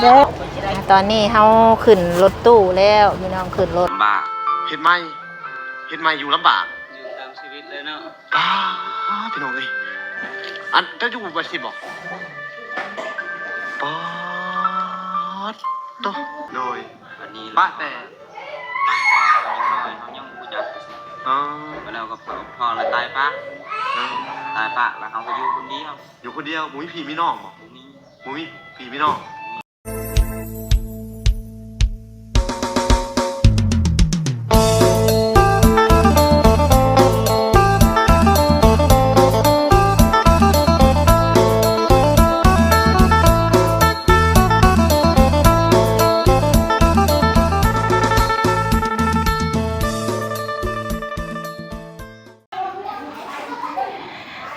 ເດີ ຕອນນີ້ເຮົາຂຶ້ນລົດຕູ້ແລ້ວ ພີ່ນ້ອງ ຂຶ້ນລົດ ລຳບາກ ເຮັດໃໝ່ ເຮັດໃໝ່ຢູ່ລຳບາກ ຢູ່ຕາມຊີວິດເລີຍເນາະ ປ້າດ ພີ່ນ້ອງເອີຍ ອັນ ເຈົ້າຢູ່ບາຊິບໍ? ປ້າດໂທ້ ໂດຍ ອັນນີ້ ປະແຕ່ ປະແຕ່ເຮົາຍັງນ້ອຍ ເຮົາຍັງບໍ່ຮູ້ຈັກ ອໍ ແລ້ວກໍພໍລະຕາຍປະ ເອີ ຕາຍປະ ແລ້ວເຮົາກໍຢູ່ຄົນດຽວ ຢູ່ຄົນດຽວ ບໍ່ມີພີ່ມີນ້ອງບໍ? ບໍ່ມີ ບໍ່ມີພີ່ມີນ້ອງ.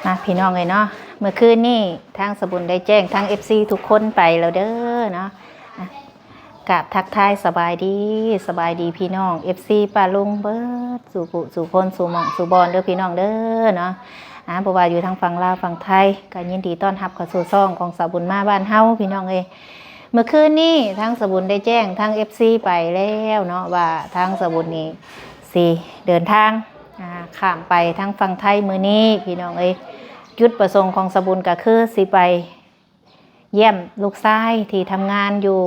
ມາ ພີ່ນ້ອງເອີຍເນາະ ເມື່ອຄືນນີ້ທາງສະບຸນໄດ້ແຈ້ງທາງເອັຟຊີທຸກຄົນໄປແລ້ວເດີເນາະ ອາ ກາບທັກທາຍສະບາຍດີ ສະບາຍດີພີ່ນ້ອງເອັຟຊີປ້າລຸງເບິດສູ່ຜູ້ສູ່ຄົນສູ່ໝ່ອງສູ່ບ່ອນເດີພີ່ນ້ອງເດີເນາະ ອາ ບໍ່ວ່າຢູ່ທາງຝັ່ງລາວຝັ່ງໄທ ກໍຍິນດີຕ້ອນຮັບເຂົ້າສູ່ຊ່ອງຂອງສາວບຸນມາບ້ານເຮົາ ພີ່ນ້ອງເອີຍ. ເມື່ອຄືນນີ້ທາງສາວບຸນໄດ້ແຈ້ງທາງເອັຟຊີໄປແລ້ວເນາະ ວ່າທາງສາວບຸນນີ້ ຊິເດີນທາງ ອາ ຂ້າມໄປທາງຝັ່ງໄທມື້ນີ້ ພີ່ນ້ອງເອີຍ. ຈຸດປະສົງຂອງສາວບຸນກໍຄືຊິໄປຢ້ຽມລູກຊາຍທີ່ທຳງານຢູ່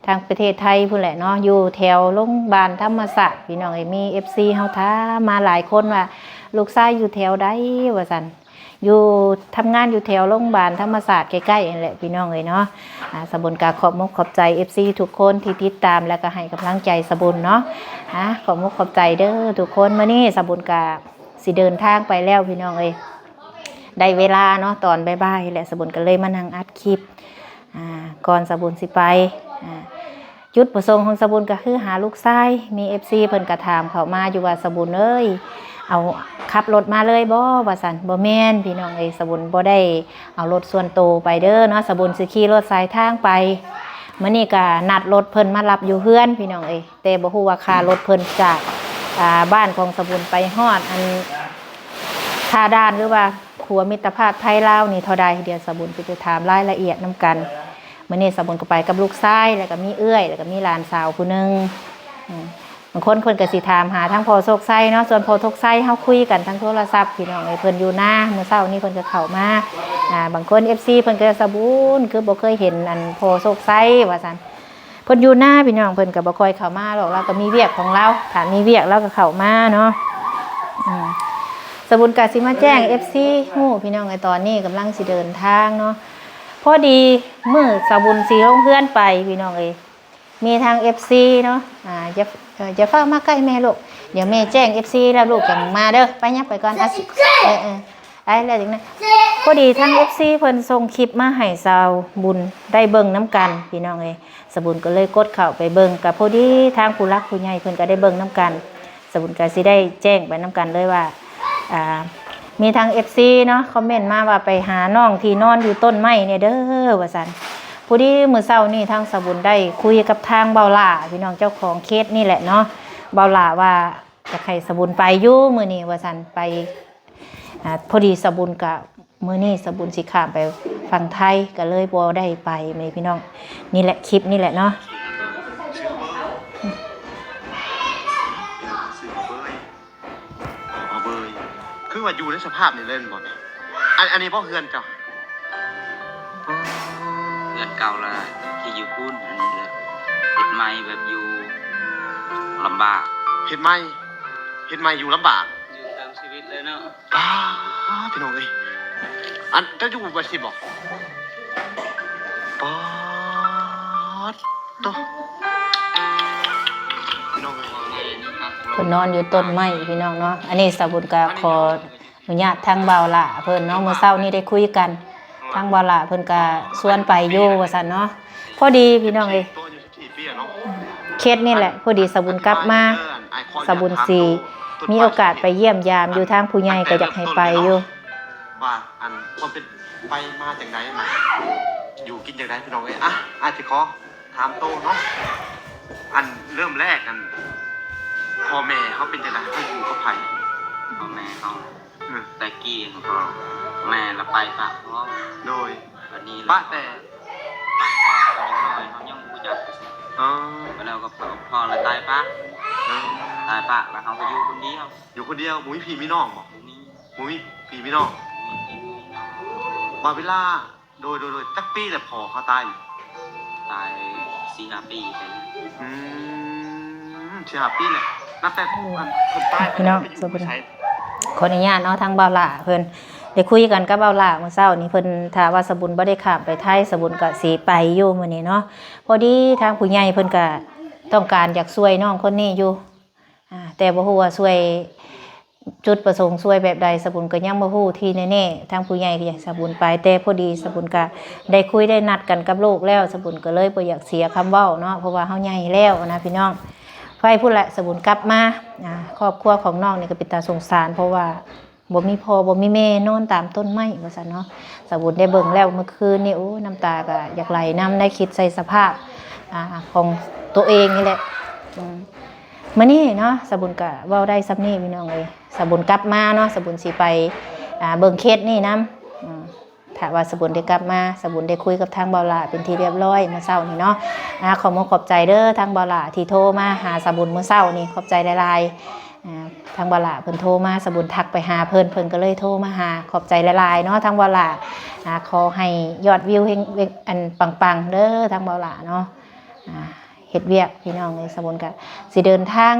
ທາງປະເທດໄທພຸ້ນແຫຼະເນາະ ຢູ່ແຖວໂລງບານທຳມະຊາດ ພີ່ນ້ອງເອີຍ. ມີເອັຟຊີເຮົາຖາມມາຫຼາຍຄົນວ່າ ລູກຊາຍຢູ່ແຖວໃດ ວ່າຊັ້ນ. ຢູ່ ທຳງານຢູ່ແຖວໂລງບານທຳມະຊາດໃກ້ໆ ຫັ້ນແຫຼະ ພີ່ນ້ອງເອີຍເນາະ. ອາ ສາວບຸນກໍຂອບມຸກຂອບໃຈເອັຟຊີທຸກຄົນທີ່ຕິດຕາມ ແລະກໍໃຫ້ກຳລັງໃຈສາວບຸນເນາະ. ອາ ຂອບມຸກຂອບໃຈເດີທຸກຄົນ. ມື້ນີ້ສາວບຸນກໍຊິເດີນທາງໄປແລ້ວ ພີ່ນ້ອງເອີຍ ໄດ້ເວລາເນາະ ຕອນບ່າຍໆ ແລະ ສາວບຸນກໍເລີຍມານັ່ງອັດຄລິບ ອາ ກ່ອນສາວບຸນຊິໄປ ອາ ຈຸດປະສົງຂອງສາວບຸນກໍຄືຫາລູກຊາຍ. ມີເອັຟຊີເພິ່ນກໍຖາມເຂົ້າມາຢູ່ວ່າ ສາວບຸນເອີຍ ເອົາ ຂັບລົດມາເລີຍບໍ່ ວ່າຊັ້ນ. ບໍ່ແມ່ນ ພີ່ນ້ອງເອີຍ ສາວບຸນບໍ່ໄດ້ເອົາລົດສ່ວນໂຕໄປເດີເນາະ ສາວບຸນຊິຂີ່ລົດສາຍທາງໄປ. ມື້ນີ້ກໍນັດລົດເພິ່ນມາຮັບຢູ່ເຮືອນ ພີ່ນ້ອງເອີຍ ແຕ່ບໍ່ຮູ້ວ່າຄ່າລົດເພິ່ນຈາກ ອາ ບ້ານຂອງສາວບຸນໄປຮອດອັນ ທ່າດ່ານ ຫຼືວ່າຂົວມິດຕະພາບໄທລາວນີ້ເທົ່າໃດ. ດຽວສາວບຸນຊິໄປຖາມລາຍລະອຽດນຳກັນ. ມື້ນີ້ສາວບຸນກໍໄປກັບລູກຊາຍ ແລ້ວກໍມີເອື້ອຍ ແລ້ວກໍມີຫຼານສາວຜູ້ໜຶ່ງ. ອືມ ບາງຄົນເພິ່ນກໍຊິຖາມຫາທາງພໍ່ໂຊກໄຊເນາະ ສ່ວນພໍ່ໂຊກໄຊເຮົາຄຸຍກັນທາງໂທລະສັບ ພີ່ນ້ອງເອີຍ. ເພິ່ນຢູ່ນາ ມື້ເຊົ້ານີ້ເພິ່ນກໍເຂົ້າມາ. ອາ ບາງຄົນເອັຟຊີເພິ່ນກໍ ສາວບຸນຄືບໍ່ເຄີຍເຫັນອັນພໍ່ໂຊກໄຊ ວ່າຊັ້ນ. ເພິ່ນຢູ່ນາ ພີ່ນ້ອງ ເພິ່ນກໍບໍ່ຄ່ອຍເຂົ້າມາດອກ ລາວກໍມີວຽກຂອງລາວ ຖ້າມີວຽກລາວກໍເຂົ້າມາເນາະ. ອືມ ສາວບຸນກໍຊິມາແຈ້ງເອັຟຊີຮູ້ ພີ່ນ້ອງເອີຍ ຕອນນີ້ກຳລັງຊິເດີນທາງເນາະ. ພໍດີມື້ສາວບຸນຊິລົງເຮືອນໄປ ພີ່ນ້ອງເອີຍ ມີທາງເອັຟຊີເນາະ ອາ ຢ່າ ເອີ ຢ່າຟ້າວມາໃກ້ແມ່ລູກ ດຽວແມ່ແຈ້ງເອັຟຊີແລ້ວລູກຈັ່ງມາເດີ. ໄປ ຫຍັບໄປກ່ອນ ອາ ເອີ ເອີ ໄປແລ້ວຈັ່ງນັ້ນ. ພໍດີທາງເອັຟຊີເພິ່ນສົ່ງຄລິບມາໃຫ້ສາວບຸນໄດ້ເບິ່ງນຳກັນ ພີ່ນ້ອງເອີຍ. ສາວບຸນກໍເລີຍກົດເຂົ້າໄປເບິ່ງ ກໍພໍດີທາງຜູ້ຫຼັກຜູ້ໃຫຍ່ເພິ່ນກໍໄດ້ເບິ່ງນຳກັນ. ສາວບຸນກໍຊິໄດ້ແຈ້ງໄປນຳກັນເລີຍວ່າ ອາ ມີທາງເອັຟຊີເນາະ ຄອມເມັນມາວ່າ ໄປຫານ້ອງທີ່ນອນຢູ່ຕົ້ນໄມ້ແດ່ເດີ ວ່າຊັ້ນ. ພໍດີມື້ເຊົ້ານີ້ທາງສາວບຸນໄດ້ຄຸຍກັບທາງບ່າວຫຼ້າ ພີ່ນ້ອງ ເຈົ້າຂອງເຂດນີ້ແຫຼະເນາະ. ບ່າວຫຼ້າວ່າ ຢາກໃຫ້ສາວບຸນໄປຢູ່ມື້ນີ້ວ່າຊັ້ນ ໄປ ອາ ພໍດີສາວບຸນກະ ມື້ນີ້ສາວບຸນຊິຂ້າມໄປຝັ່ງໄທ ກໍເລີຍບໍ່ໄດ້ໄປແມ່ພີ່ນ້ອງ. ນີ້ແຫຼະ ຄລິບນີ້ແຫຼະເນາະ ຄືວ່າຢູ່ໃນສະພາບນີ້ເລີຍແມ່ນບໍ່ນີ້? ອັນ ອັນນີ້ບໍ່ເຮືອນເຈົ້າ? ເຮືອນເກົ່າລະ ທີ່ຢູ່ພຸ້ນ ອັນນີ້ລະ ເຮັດໃໝ່ແບບຢູ່ລຳບາກ ເຮັດໃໝ່ ເຮັດໃໝ່ຢູ່ລຳບາກ ຢູ່ຕາມຊີວິດເລີຍເນາະ. ປ້າດ ພີ່ນ້ອງເອີຍ ອັນ ເຈົ້າຢູ່ບາຊິບໍ? ປ້າດໂທ້ ພີ່ນ້ອງເອີຍ ເພິ່ນນອນຢູ່ຕົ້ນໄມ້ ພີ່ນ້ອງເນາະ. ອັນນີ້ສາວບຸນກໍຂໍ ອະນຸຍາດທາງບ່າວຫຼ້າເພິ່ນເນາະ ມື້ເຊົ້ານີ້ໄດ້ຄຸຍກັນ ທາງບ່າວຫຼ້າເພິ່ນກະຊວນໄປຢູ່ວ່າຊັ້ນເນາະ. ພໍດີພີ່ນ້ອງເອີຍ ເຂດນີ້ແຫຼະ ພໍດີສາວບຸນກັບມາ ສາວບຸນຊິມີໂອກາດໄປຢ້ຽມຢາມຢູ່ ທາງຜູ້ໃຫຍ່ກໍຢາກໃຫ້ໄປຢູ່ ວ່າອັນຄວາມເປັນໄປມາຈັ່ງໃດ ມາຢູ່ກິນຈັ່ງໃດ ພີ່ນ້ອງເອີຍ. ອ່ະ ອ້າຍຊິຂໍ ຖາມໂຕເນາະ ອັນເລີ່ມແລກ ອັນ ພໍ່ແມ່ເຮົາເປັນຈັ່ງໃດ? ເຮົາຢູ່ກັບໃຜ? ພໍ່ແມ່ເຮົາ ອືມ ແຕ່ກີ້ຫັ້ນກໍແມ່ລະໄປປະພໍ່ ໂດຍ ບັດນີ້ລະ ປະແຕ່ ປະແຕ່ຕອນນ້ອຍເຮົາຍັ ພໍ່ລະຕາຍປະ ອືມ ຕາຍປະ ແລ້ວເຮົາກໍຢູ່ຄົນດຽວ. ຢູ່ຄົນດຽວ ບໍ່ມີພີ່ມີນ້ອງບໍ? ບໍ່ມີ ບໍ່ມີພີ່ມີນ້ອງ. ບໍ່ມີພີ່ມີນ້ອງ. ບາເວລາ ໂດຍ ໂດຍ ໂດຍ ຈັກປີແລ້ວພໍ່ເຮົາຕາຍ? ຕາຍສີ່ຫ້າປີໄປແລ້ວ. ອືມ ສີ່ຫ້າປີແລ້ວ. ນັບແຕ່ ໂດຍ ເພິ່ນຕາຍໄປ ພີ່ນ້ອງ ໄປຢູ່ໃສ? ຂໍອະນຸຍາດເນາະ ທາງບ່າວຫຼ້າເພິ່ນໄດ້ຄຸຍກັນກັບບ່າວຫຼ້າມື້ເຊົ້ານີ້ ເພິ່ນ ຖ້າວ່າສະບຸນບໍ່ໄດ້ຂ້າມໄປໄທ ສະບຸນກໍຊິໄປຢູ່ມື້ນີ້ເນາະ. ພໍດີທາງຜູ້ໃຫຍ່ເພິ່ນກໍຕ້ອງການຢາກຊ່ວຍນ້ອງຄົນນີ້ຢູ່ ອາ ແຕ່ບໍ່ຮູ້ວ່າຊ່ວຍ ຈຸດປະສົງຊ່ວຍແບບໃດ ສະບຸນກໍຍັງບໍ່ຮູ້ທີ່ແນ່ໆ. ທາງຜູ້ໃຫຍ່ກໍຢາກໃຫ້ສະບຸນໄປ ແຕ່ພໍດີສະບຸນກໍໄດ້ຄຸຍໄດ້ນັດກັນກັບລູກແລ້ວ ສະບຸນກໍເລີຍບໍ່ຢາກເສຍຄຳເວົ້າເນາະ ເພາະວ່າເຮົາໃຫຍ່ແລ້ວນະພີ່ນ້ອງ. ໄປພຸ້ນແຫຼະ ສະບຸນກັບມາ ອາ ຄອບຄົວຂອງນ້ອງນີ້ກໍເປັນຕາສົງສານ ເພາະວ່າ ບໍ່ມີພໍ່ບໍ່ມີແມ່ ນອນຕາມຕົ້ນໄມ້ວ່າຊັ້ນເນາະ. ສາວບຸນໄດ້ເບິ່ງແລ້ວເມື່ອຄືນນີ້ ໂອ້ ນ້ຳຕາກໍຢາກໄຫຼນຳ ໄດ້ຄິດໃສ່ສະພາບ ອາ ຂອງໂຕເອງນີ້ແຫຼະ. ອືມ ມື້ນີ້ເນາະ ສາວບຸນກໍເວົ້າໄດ້ສ່ຳນີ້ພີ່ນ້ອງເອີຍ. ສາວບຸນກັບມາເນາະ ສາວບຸນຊິໄປ ອາ ເບິ່ງເຂດນີ້ນຳ. ອືມ ຖ້າວ່າສາວບຸນໄດ້ກັບມາ ສາວບຸນໄດ້ຄຸຍກັບທາງບ່າວຫຼ້າເປັນທີ່ຮຽບຮ້ອຍມື້ເຊົ້ານີ້ເນາະ. ອາ ຂໍມຸກຂອບໃຈເດີ ທາງບ່າວຫຼ້າທີ່ໂທມາຫາສາວບຸນມື້ເຊົ້ານີ້ ຂອບໃຈຫຼາຍໆ. ອາ ທາງບ່າວຫຼ້າເພິ່ນໂທມາ ສາວບຸນທັກໄປຫາເພິ່ນ ເພິ່ນກໍເລີຍໂທມາຫາ. ຂອບໃຈຫຼາຍໆເນາະ ທາງບ່າວຫຼ້າ. ອາ ຂໍໃຫ້ຍອດວິວເຮັງ ອັນ ປັງໆເດີ ທາງບ່າວຫຼ້າເນາະ. ອາ ເຮັດວຽກພີ່ນ້ອງເອີຍ ສາວບຸນກະຊິເດີນທາງ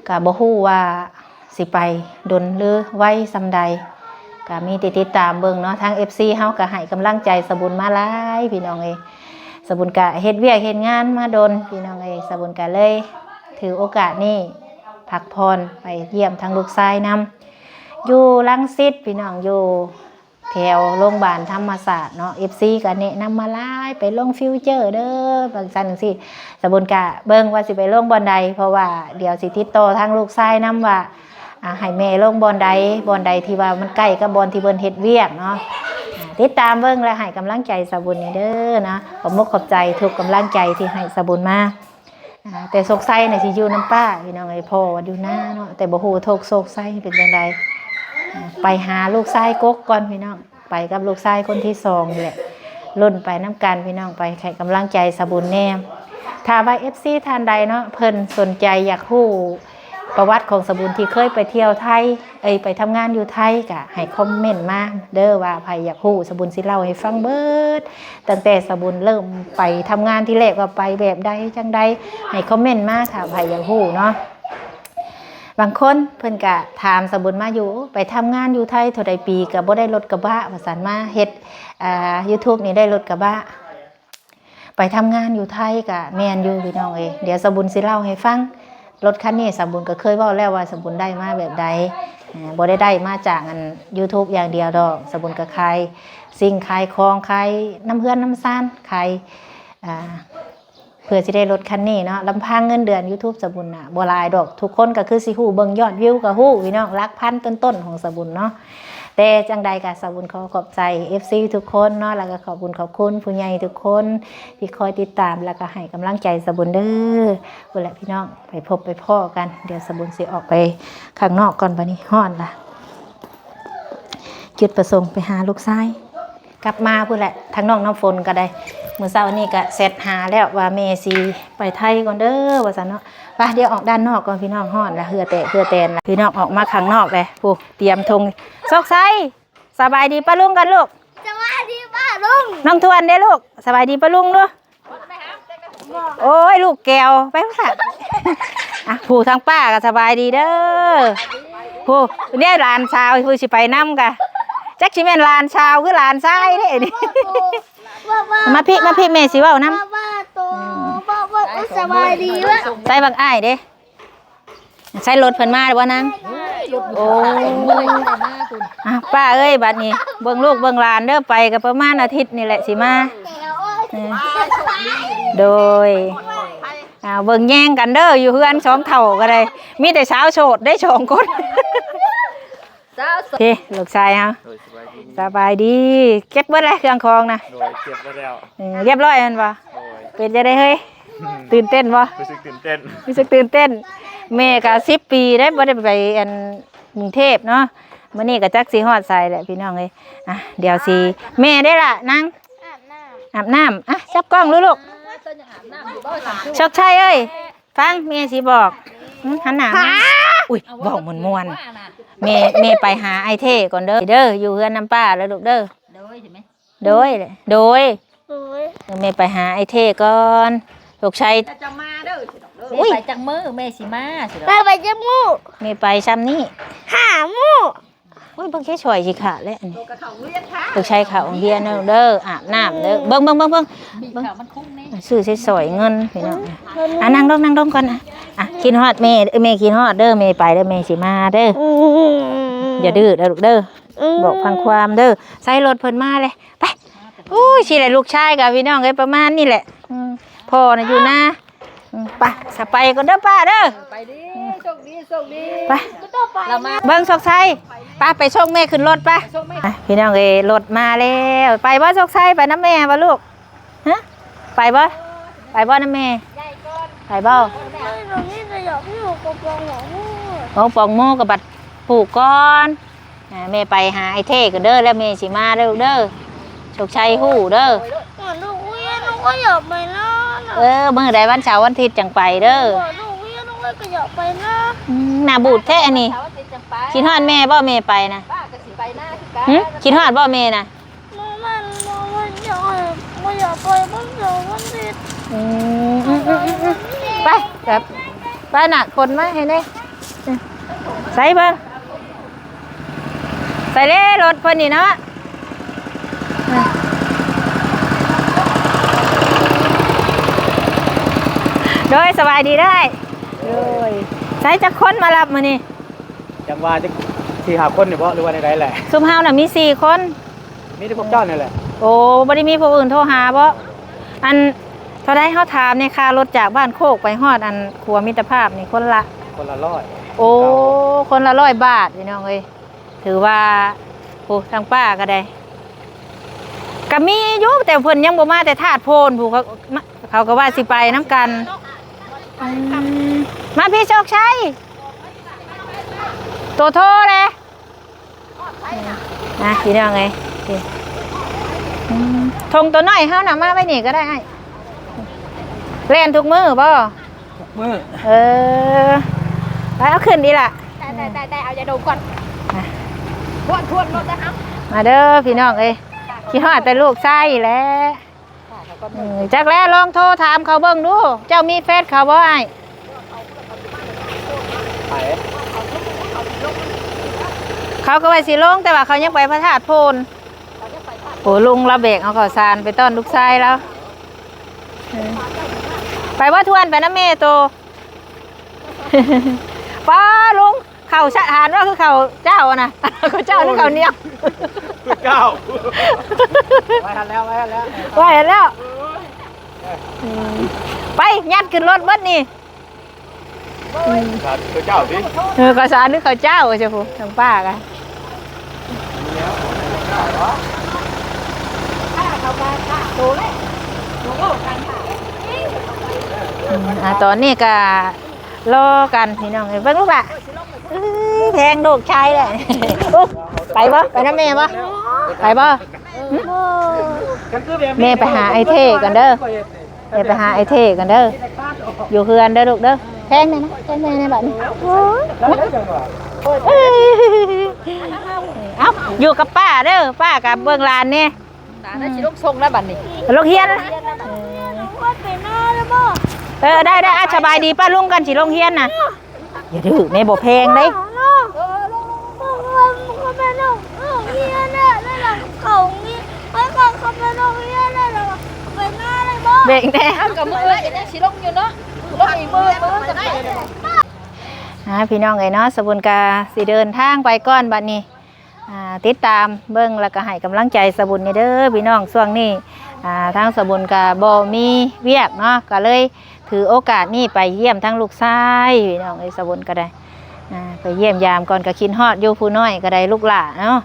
ກະບໍ່ຮູ້ວ່າຊິໄປດົນ ຫຼື ໄວສ່ຳໃດ ກະມີແຕ່ຕິດຕາມເບິ່ງເນາະ. ທາງເອັຟຊີເຮົາກະໃຫ້ກຳລັງໃຈສາວບຸນມາຫຼາຍພີ່ນ້ອງເອີຍ. ສາວບຸນກະເຮັດວຽກເຮັດງານມາດົນພີ່ນ້ອງເອີຍ ສາວບຸນກະເລີຍຖືໂອກາດນີ້ພັກຜ່ອນ ໄປຢ້ຽມທາງລູກຊາຍນຳ ຢູ່ລັງສິດພີ່ນ້ອງ ຢູ່ແຖວໂຮງບານທຳມະຊາດເນາະ. ເອັຟຊີກະແນະນຳມາຫຼາຍ ໄປລົງຟິວເຈີເດີ ຈັ່ງຊັ້ນຈັ່ງຊີ້. ສາວບຸນກະເບິ່ງວ່າຊິໄປລົງບ່ອນໃດ ເພາະວ່າດຽວຊິຕິດຕໍ່ທາງລູກຊາຍນຳວ່າ ອາ ໃຫ້ແມ່ລົງບ່ອນໃດ ບ່ອນໃດທີ່ວ່າມັນໃກ້ກັບບ່ອນທີ່ເພິ່ນເຮັດວຽກເນາະ. ອາ ຕິດຕາມເບິ່ງ ແລະ ໃຫ້ກຳລັງໃຈສາວບຸນແດ່ເດີເນາະ. ຂອບມຸກຂອບໃຈທຸກກຳລັງໃຈທີ່ໃຫ້ສາວບຸນມາ. ອາ ແຕ່ໂຊກໄຊນະຊິຢູ່ນຳປ້າພີ່ນ້ອງເອີຍ ພໍ່ວ່າຢູ່ນາເນາະ ແຕ່ບໍ່ຮູ້ໂຊກ ໂຊກໄຊເປັນຈັ່ງໃດ. ອາ ໄປຫາລູກຊາຍກົກກ່ອນພີ່ນ້ອງ ໄປກັບລູກຊາຍຄົນທີສອງນີ້ແຫຼະ ລຸ້ນໄປນຳກັນພີ່ນ້ອງ ໄປໃຫ້ກຳລັງໃຈສາວບຸນແດ່. ຖ້າວ່າເອັຟຊີທ່ານໃດເນາະ ເພິ່ນສົນໃຈຢາກຮູ້ປະຫວັດຂອງສາວບຸນທີ່ເຄີຍໄປທ່ຽວໄທ ເອີຍ ໄປທຳງານຢູ່ໄທ ກະໃຫ້ຄອມເມັນມາເດີ ວ່າໃຜຢາກຮູ້ ສາວບຸນຊິເລົ່າໃຫ້ຟັງເບິດ ຕັ້ງແຕ່ສາວບຸນເລີ່ມໄປທຳງານທີແລກວ່າໄປແບບໃດຈັ່ງໃດ ໃຫ້ຄອມເມັນມາ ຖ້າໃຜຢາກຮູ້ເນາະ. ບາງຄົນເພິ່ນກະຖາມສາວບຸນມາຢູ່ ໄປທຳງານຢູ່ໄທເທົ່າໃດປີ ກະບໍ່ໄດ້ລົດກະບະວ່າຊັ້ນ ມາເຮັດ ອາ ຢູທູບນີ້ໄດ້ລົດກະບະ ໄປທຳງານຢູ່ໄທກະແມ່ນຢູ່ພີ່ນ້ອງເອີຍ. ດຽວສາວບຸນຊິເລົ່າໃຫ້ຟັງ ລົດຄັນນີ້ສາວບຸນກະເຄີຍເວົ້າແລ້ວວ່າສາວບຸນໄດ້ມາແບບໃດ. ເອີ ບໍ່ໄດ້ໄດ້ມາຈາກ ອັນ ຢູທູບຢ່າງດຽວດອກ ສາວບຸນກະຂາຍສິ່ງຂາຍຂອງ ຂາຍນຳເຮືອນນຳຊານ ຂາຍ ອາ ເພື່ອຊິໄດ້ລົດຄັນນີ້ເນາະ. ລຳພັງເງິນເດືອນຢູທູບສາວບຸນນະບໍ່ຫຼາຍດອກ ທຸກຄົນກໍຄືຊິຮູ້ ເບິ່ງຍອດວິວກໍຮູ້ພີ່ນ້ອງ ຫຼັກພັນຕົ້ນໆຂອງສາວບຸນເນາະ. ແຕ່ຈັ່ງໃດກໍສາວບຸນຂໍຂອບໃຈເອັຟຊີທຸກຄົນເນາະ ແລ້ວກໍຂອບບຸນຂອບຄຸນຜູ້ໃຫຍ່ທຸກຄົນທີ່ຄອຍຕິດຕາມ ແລ້ວກໍໃຫ້ກຳລັງໃຈສາວບຸນເດີພຸ້ນແຫຼະພີ່ນ້ອງ. ໄປພົບໄປພໍ້ກັນ ດຽວສາວບຸນຊິອອກໄປຂ້າງນອກກ່ອນ ບາດນີ້ຮ້ອນລະ. ຈຸດປະສົງໄປຫາລູກຊາຍ ກັບມາພຸ້ນແຫຼະ ທາງນ້ອງນ້ຳຝົນກໍໄດ້ ມື້ເຊົ້ານີ້ກໍແຊັດຫາແລ້ວວ່າແມ່ຊິໄປໄທກ່ອນເດີວ່າຊັ້ນເນາະ. ໄປ ດຽວອອກດ້ານນອກກ່ອນພີ່ນ້ອງ ຮ້ອນລະ ເຫື່ອແຕກເຫື່ອແຕນລະ. ພີ່ນ້ອງອອກມາຂ້າງນອກເລີຍ ຜູ້ຕຽມຖົງ. ໂຊກໄຊ ສະບາຍດີປ້າລຸງກັນລູກ. ສະບາຍດີປ້າລຸງ. ນ້ອງທວນເດ້ລູກ ສະບາຍດີປ້າລຸງດູ. ໂອ້ຍ ລູກແກ້ວ ໄປພຸ້ນລະ. ອ່ະ ຜູ້ທາງປ້າກໍສະບາຍດີເດີ. ຜູ້ນີ້ຫຼານສາວ ຜູ້ຊິໄປນຳກະ ຈັກຊິແມ່ນຫຼານສາວຄືຫຼານຊາຍເດ້ນີ້. ມາພີ້ ມາພີ້ ແມ່ຊິເວົ້ານຳ. ສະບາຍດີວະ ໃສ່ບັກອ້າຍເດ້. ໃຊ້ລົດເພິ່ນມາແລ້ວບໍ່ນາງ? ໂອ້ຍ ອ່ະ ປ້າເອີຍ ບັດນີ້ເບິ່ງລູກເບິ່ງຫຼານເດີ ໄປກໍປະມານອາທິດນີ້ແຫຼະຊິມາ. ເອີ ໂດຍ ອ່າ ເບິ່ງແຍງກັນເດີ ຢູ່ເຮືອນສອງເຖົ້າກໍໄດ້ ມີແຕ່ສາວໂສດໄດ້ສອງຄົນ. ເພ ລູກຊາຍເຮົາ ໂດຍ ສະບາຍດີ ສະບາຍດີ. ເກັບເບິດແລ້ວເຄື່ອງຂອງນະ? ໂດຍ ເກັບເບິດແລ້ວ. ເອີ ຮຽບຮ້ອຍແມ່ນບໍ່? ໂດຍ ເປັນຈັ່ງໃດເຮີ້ຍ? ຕື່ນເຕັ້ນບໍ່? ຮູ້ສຶກຕື່ນເຕັ້ນ ຮູ້ສຶກຕື່ນເຕັ້ນ. ແມ່ກໍສິບປີໄດ້ບໍ່ໄດ້ໄປ ອັນ ກຸງເທບເນາະ ມື້ນີ້ກໍຈັກຊິຮອດໃສແຫຼະພີ່ນ້ອງເອີຍ. ອ່ະ ດຽວຊິ ແມ່ເດ້ລະນາງ ອາບນ້ຳ ອາບນ້ຳ. ອ່ະ ຈັບກ້ອງລູກ ລູກ. ໂຊກໄຊເອີຍ ຟັງແມ່ຊິບອກ. ຫຶ ຫັນໜ້າມາ. ອຸ້ຍ ເວົ້າມ່ວນໆ. ແມ່ ແມ່ໄປຫາອ້າຍເທ່ກ່ອນເດີ ເດີ ຢູ່ເຮືອນນຳປ້າແລ້ວລູກເດີ. ໂດຍ ໂດຍ ໂດຍ ໂດຍ ແມ່ໄປຫາອ້າຍເທ່ກ່ອນ. ໂຊກໄຊ ເຈົ້າມາເດີ. ອຸ້ຍ ແມ່ໄປຈັກມື້ ແມ່ຊິມາຊິດອກ. ແມ່ໄປຈັກມື້? ແມ່ໄປຊ່ຳນີ້ ຫ້າມື້. ໂອ້ຍ ເບິ່ງແຄ່ຊ່ອຍຊິຂາດແລ້ວອັນນີ້. ໂຕກະເຂົ້າໂຮງຮຽນຄ່ະ ໂຕໄຊເຂົ້າໂຮງຮຽນເດີ ອາບນ້ຳເດີ. ເບິ່ງ ເບິ່ງ ເບິ່ງ ເບິ່ງ ຊື້ໃສ່ສອຍເງິນພີ່ນ້ອງ. ອ່ະ ນັ່ງລົງ ນັ່ງລົງກ່ອນ. ອ່ະ ອ່ະ ຄິດຮອດແມ່ ແມ່ຄິດຮອດເດີ ແມ່ໄປເດີ ແມ່ຊິມາເດີ. ອືມ ຢ່າດື້ເດີລູກເດີ ອືມ ບອກຟັງຄວາມເດີ. ໃສ່ລົດເພິ່ນມາເລີຍ ໄປ. ໂອ້ຍ ຊິແຫຼະ ລູກຊາຍກະພີ່ນ້ອງເອີຍ ປະມານນີ້ແຫຼະ. ອືມ ພໍ່ນະຢູ່ນາ. ອືມ ໄປ ສະ ໄປກ່ອນເດີປ້າເດີ. ໄປດີ ໂຊກດີ ໂຊກດີ ໄປ. ລະມາ ເບິ່ງໂຊກໄຊ ໄປ ໄປສົ່ງແມ່ຂຶ້ນລົດໄປ. ອ່ະ ພີ່ນ້ອງເອີຍ ລົດມາແລ້ວ. ໄປບໍ່ໂຊກໄຊ ໄປນຳແມ່ບໍ່ລູກ? ຮະ ໄປບໍ່? ໄປບໍ່ນຳແມ່? ໄປບໍ່? ໂອ້ ປອງໂມກະບັດຜູກກ່ອນ. ອ່າ ແມ່ໄປຫາອ້າຍເທ່ກ່ອນເດີ ແລ້ວແມ່ຊິມາເດີລູກເດີ. ໂຊກໄຊຮູ້ເດີ. ເອີ ມື້ໃດວັນເສົາວັນທິດຈັ່ງໄປເດີ. ອືມ ໜ້າບູດແທ້ອັນນີ້. ຄິດຮອດແມ່ບໍ່ ແມ່ໄປນະ? ຫຶ ຄິດຮອດບໍ່ແມ່ນະ? ອືມ ອືມ ອືມ ອືມ ໄປ ໄປນະ ຂົນມາໃຫ້ແດ່. ໃສ່ເບິ່ງ ໃສ່ເດ້ ລົດເພິ່ນນີ້ເນາະ. ໂດຍ ສະບາຍດີເດີ. ໂດຍ ໃສ່ຈັກຄົນມາຮັບມື້ນີ້? ຈັກວ່າຈັກສີ່ຫ້າຄົນນີ້ບໍ ຫຼືວ່າແນວໃດແຫຼະ? ຊຸມເຮົານະມີສີ່ຄົນ. ມີແຕ່ພວກເຈົ້ານີ້ແຫຼະ. ໂອ້ ບໍ່ໄດ້ມີຜູ້ອື່ນໂທຫາບໍ? ອັນ ເທົ່າໃດເຮົາຖາມແດ່ ຄ່າລົດຈາກບ້ານໂຄກໄປຮອດອັນຂົວມິດຕະພາບນີ້ ຄົນລະ ຄົນລະຮ້ອຍ. ໂອ້ ຄົນລະຮ້ອຍບາດ ພີ່ນ້ອງເອີຍ. ຖືວ່າ ໂອ້ ທາງປ້າກະໄດ້ ກະມີຢູ່ ແຕ່ເພິ່ນຍັງບໍ່ມາແຕ່ທາດໂພນພຸ້ນ. ເຂົາ ມາ ເຂົາກະວ່າຊິໄປນຳກັນ. ອືມ ມາພີ່ໂຊກໄຊ ໂຕໂທແຫຼະ. ອືມ ນະ ພີ່ນ້ອງເອີຍ ນີ້ ອືມ ຖົງໂຕນ້ອຍເຮົານະ ມາໄວ້ນີ້ກະໄດ້ອ້າຍ. ແລ່ນທຸກມື້ບໍ? ທຸກມື້. ເອີ ໄປເອົາຂຶ້ນອີ່ຫຼະ. ໄດ້ໆໆ ເອົາຢາດົມກ່ອນ. ມາ ທວນໆລົດນະເຮົາ. ມາເດີພີ່ນ້ອງເອີຍ ຄິດຮອດແຕ່ລູກຊາຍແຫຼະ. ເອີ ຈັກແລ້ວ ລອງໂທຖາມເຂົາເບິ່ງດູ. ເຈົ້າມີເຟສເຂົາບໍ່ອ້າຍ? ໃຜ? ເຂົາກະວ່າຊິລົງ ແຕ່ວ່າເຂົາຍັງໄປພະທາດໂພນ. ໂອ້ ລຸງລາວແບກເອົາເຂົ້າສານໄປຕ້ອນລູກຊາຍລາວ. ເອີ ໄປບໍ່ ທວນ ໄປນຳແມ່ໂຕ. ປ້າ ລຸງ ເຂົ້າສະອານວ່າຄືເຂົ້າເຈົ້ານະ. ເຂົ້າເຈົ້າຫຼືເຂົ້າໜຽວ? ເຂົ້າເຈົ້າ. ໄວ້ຫັ້ນແລ້ວ ໄວ້ຫັ້ນແລ້ວ ໄວ້ຫັ້ນແລ້ວ. ອືມ ໄປ ຍັດຂຶ້ນລົດເບິດນີ້. ອືມ ເຂົ້າເຈົ້າຕິ. ເອີ ເຂົ້າສານຫຼືເຂົ້າເຈົ້າ ວ່າຊັ້ນ ທາງປ້າກະ. ອືມ ອ່າ ຕອນນີ້ກະ ລໍກັນພີ່ນ້ອງເອີຍ. ເບິ່ງລູກຫຼ້າ ເອີຍ ແພງລູກຊາຍແຫຼະ. ໂອ້ ໄປບໍ່? ໄປນຳແມ່ບໍ່? ໄປບໍ່? ຫຶ ແມ່ໄປຫາອ້າຍເທ່ກ່ອນເດີ. ແມ່ໄປຫາອ້າຍເທ່ກ່ອນເດີ ຢູ່ເຮືອນເດີລູກເດີ. ແພງແດ່ນະ ແພງແດ່ນະບາດນີ້. ໂອ້ຍ ເອົ້າ ຢູ່ກັບປ້າເດີ ປ້າກະເບິ່ງຫຼານແດ່. ຫຼານຊິລົງສົ່ງແລ້ວບາດນີ້ ລົງຮຽນ. ເອີ ໄດ້ໆ ອ່ະ ສະບາຍດີປ້າລຸງກັນ ຊິລົງຮຽນນະ. ຢ່າດື້ ແມ່ບໍ່ແພງເດ້. ເບກແດ່. ເອົາ ກະມື້ອື່ນກະຍັງຊິລົງຢູ່ເນາະ ລົງອີກມື້ ມື້ອື່ນກະໄດ້. ອ່າ ພີ່ນ້ອງເອີຍເນາະ ສະບຸນກະຊິເດີນທາງໄປກ່ອນບາດນີ້. ອ່າ ຕິດຕາມເບິ່ງ ແລ້ວກະໃຫ້ກຳລັງໃຈສະບຸນແດ່ເດີພີ່ນ້ອງ. ຊ່ວງນີ້ ອ່າ ທາງສະບຸນກະບໍ່ມີວຽກເນາະ ກະເລີຍຖືໂອກາດນີ້ໄປຢ້ຽມທັງລູກຊາຍພີ່ນ້ອງເອີຍ. ສະບຸນກະໄດ້ ອ່າ ໄປຢ້ຽມຢາມກ່ອນ ກະຄິດຮອດຢູ່ ຜູ້ນ້ອຍກະໄດ້ ລູກຫຼ້າເນາະ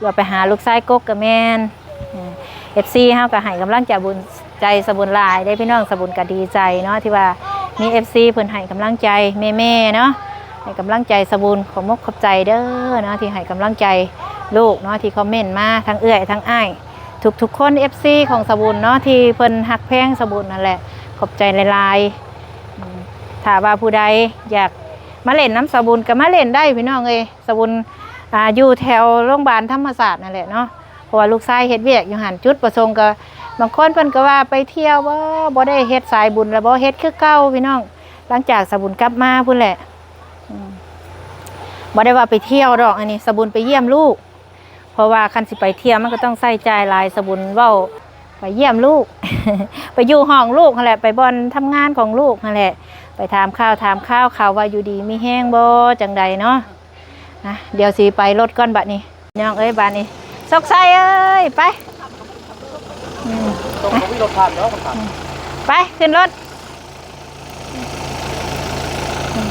ວ່າໄປຫາລູກຊາຍກົກກະແມ່ນ. ເອັຟຊີ ເຮົາກະໃຫ້ກຳລັງໃຈບຸນ ໃຈສະບຸນຫຼາຍເດ້ພີ່ນ້ອງ. ສະບຸນກະດີໃຈເນາະ ທີ່ວ່າມີເອັຟຊີເພິ່ນໃຫ້ກຳລັງໃຈແມ່ໆເນາະ ໃຫ້ກຳລັງໃຈສະບຸນ. ຂອບມົກຂອບໃຈເດີເນາະ ທີ່ໃຫ້ກຳລັງໃຈລູກເນາະ ທີ່ຄອມເມັນມາ ທັງເອື້ອຍທັງອ້າຍ ທຸກໆຄົນ ເອັຟຊີຂອງສະບຸນເນາະ ທີ່ເພິ່ນຮັກແພງສະບຸນຫັ້ນແຫຼະ. ຂອບໃຈຫຼາຍໆ. ອືມ ຖ້າວ່າຜູ້ໃດຢາກມາຫຼິ້ນນຳສາວບຸນກໍມາຫຼິ້ນໄດ້ພີ່ນ້ອງເອີຍ. ສາວບຸນ ອ່າ ຢູ່ແຖວໂຮງບານທຳມະຊາດນັ້ນແຫຼະເນາະ ເພາະວ່າລູກຊາຍເຮັດວຽກຢູ່ຫັ້ນ. ຈຸດປະສົງກໍ ບາງຄົນເພິ່ນກໍວ່າໄປທ່ຽວບໍ່ ບໍ່ໄດ້ເຮັດສາຍບຸນລະບໍ່ ເຮັດຄືເກົ່າພີ່ນ້ອງ ຫຼັງຈາກສາວບຸນກັບມາພຸ້ນແຫຼະ. ອືມ ບໍ່ໄດ້ວ່າໄປທ່ຽວດອກ ອັນນີ້ສາວບຸນໄປຢ້ຽມລູກ ເພາະວ່າຄັນຊິໄປທ່ຽວມັນກໍຕ້ອງໃຊ້ຈ່າຍຫຼາຍ. ສາວບຸນເວົ້າໄປຢ້ຽມລູກ ໄປຢູ່ຫ້ອງລູກຫັ້ນແຫຼະ ໄປບ່ອນທຳງານຂອງລູກຫັ້ນແຫຼະ ໄປຖາມຂ່າວຖາມຄາວເຂົາວ່າຢູ່ດີມີແຮງບໍ່ ຈັ່ງໃດເນາະ. ນະ ດຽວຊິໄປລົດກ່ອນບາດນີ້ ນ້ອງເອີຍ ບາດນີ້ ສົກໄຊເອີຍ ໄປ ອືມ ຕົງບໍ່ມີລົດຜ່ານແລ້ວ ໄປຂຶ້ນລົດ. ອືມ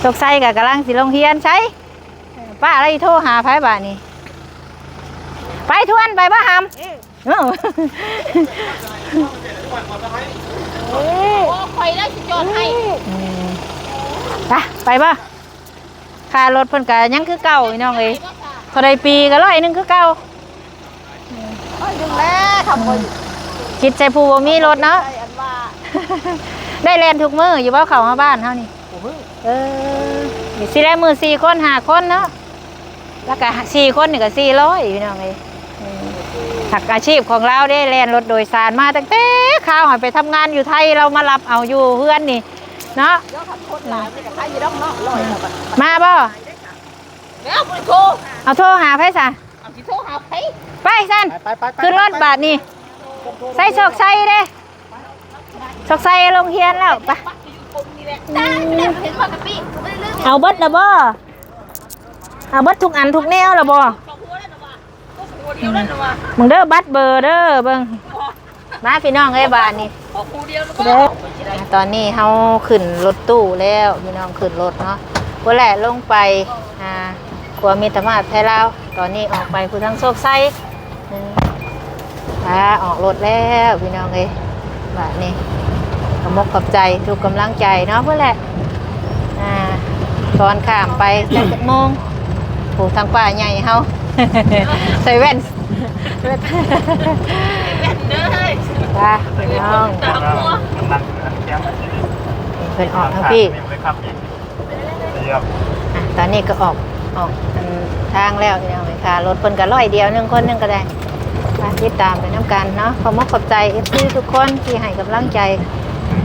ສົກໄຊກໍກຳລັງຊິລົງຮຽນໃສ ປ້າລະຊິໂທຫາໃຜບາດນີ້ ໄປທວນໄປບໍ່ຫຳ. ເອີ ໂອ້ ຂ້ອຍລະຊິຈອດໃຫ້. ອືມ ໄປ ໄປບໍ່. ຄ່າລົດເພິ່ນກະຍັງຄືເກົ່າພີ່ນ້ອງເອີຍ ເທົ່າໃດປີກະຮ້ອຍໜຶ່ງຄືເກົ່າ. ຮ້ອຍໜຶ່ງແລ້ວ ທຳບໍ່ ອືມ ຄິດໃສ່ຜູ້ບໍ່ມີລົດເນາະ ໃສ່ອັນວ່າ ໄດ້ແລ່ນທຸກມື້ຢູ່ບໍ່ ເຂົ້າມາບ້ານເຮົານີ້? ເອີ ຊິໄດ້ມື້ສີ່ຄົນຫ້າຄົນເນາະ ແລ້ວກະສີ່ຄົນນີ້ກະສີ່ຮ້ອຍພີ່ນ້ອງເອີຍ. ອືມ ຫາກອາຊີບຂອງລາວເດ້ ແລ່ນລົດໂດຍສານມາຕັ້ງແຕ່ຄາວໃຫ້ໄປທຳງານຢູ່ໄທ ລາວມາຮັບເອົາຢູ່ເຮືອນນີ້ເນາະ. ມາບໍ່? ເອົາ ໂທຫາໃຜຊະ? ເອົາ ຊິໂທຫາໃຜ? ໄປຊັ້ນ ໄປໆໆໆ ຂຶ້ນລົດບາດນີ້. ໃສ່ໂຊກໄຊເດ້ ໂຊກໄຊລົງຮຽນແລ້ວ ໄປ. ເອົາເບິດລະບໍ່? ເອົາເບິດທຸກອັນທຸກແນວລະບໍ່? ເບິ່ງເດີ ບັດເບີເດີ ເບິ່ງ. ມາພີ່ນ້ອງເອີຍ ບາດນີ້ ເດີ ຕອນນີ້ເຮົາຂຶ້ນລົດຕູ້ແລ້ວ ພີ່ນ້ອງ ຂຶ້ນລົດເນາະ ພຸ້ນແຫຼະ ລົງໄປ ອ່າ ຂົວມິດຕະພາບໄທລາວ. ຕອນນີ້ອອກໄປຜູ້ທາງໂຊກໄຊ ອືມ ອ່າ ອອກລົດແລ້ວພີ່ນ້ອງເອີຍ. ບາດນີ້ ຂອບອົກຂອບໃຈທຸກກຳລັງໃຈເນາະ ພຸ້ນແຫຼະ. ອ່າ ຕອນຂ້າມໄປຈັກ ຈັກໂມງ ໂອ້ ທາງປ່າໃຫຍ່ເຮົາ ໃສ່ແວ່ນ ແວ່ນເດີ ວ່າພີ່ນ້ອງ ຕາມົວ ເພິ່ນອອກທາງພີ້. ອ່ະ ຕອນນີ້ກໍອອກ ອອກອັນທາງແລ້ວພີ່ນ້ອງເອີຍ. ຄ່າລົດເພິ່ນກໍຮ້ອຍດຽວໜຶ່ງຄົນໜຶ່ງກໍໄດ້. ມາຕິດຕາມໄປນຳກັນເນາະ. ຂໍຂອບອົກຂອບໃຈເອັຟຊີທຸກຄົນທີ່ໃຫ້ກຳລັງໃຈ.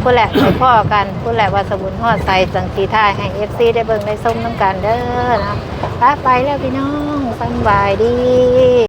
ພຸ້ນແຫຼະ ໄປພໍ້ກັນ ພຸ້ນແຫຼະ ວ່າສາວບຸນຮອດໃສ ຈັ່ງຊິຖ່າຍໃຫ້ເອັຟຊີໄດ້ເບິ່ງໄດ້ຊົມນຳກັນເດີເນາະ. ໄປ ໄປແລ້ວພີ່ນ້ອງ ສຳບາຍດີ.